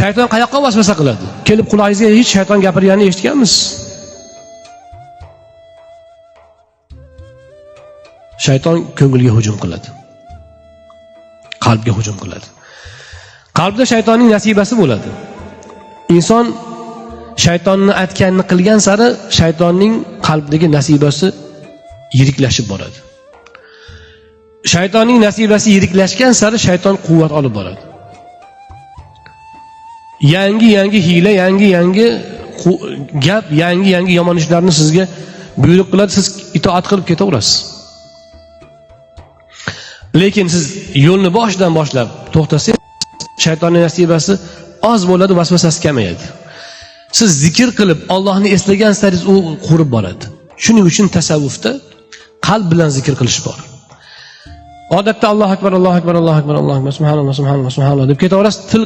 Shayton qayoqqa vasvasa qiladi? Kelib qulog'ingizga hech shayton gapirganini eshitganmisiz? Shayton ko'ngilga hujum qiladi. Qalbga hujum qiladi. Qalbda shaytonning nasibasi bo'ladi. Inson shaytonni aytganini qilgan sari shaytonning qalbdagi nasibasi yiriklashib boradi. Shaytonning nasibasi yiriklashgan sari shayton quvvat olib boradi. Yangi-yangi hiyla, yangi-yangi gap, yangi-yangi yomon ishlarni sizga buyruq qiladi, siz itoat qilib ketaverasiz. Lekin siz yo'lni boshidan boshlab to'xtasangiz, shaytonning nasibasi oz bo'ladi, vasvasasi kamayadi. Siz zikr qilib Allohni eslagan saringiz u qurib boradi. Shuning uchun tasavvufda qalb bilan zikr qilish bor. Odatda Allohu akbar, Allohu akbar, Allohu akbar, Allohu akbar, subhanalloh, subhanalloh, subhanalloh deb ketaverasiz, til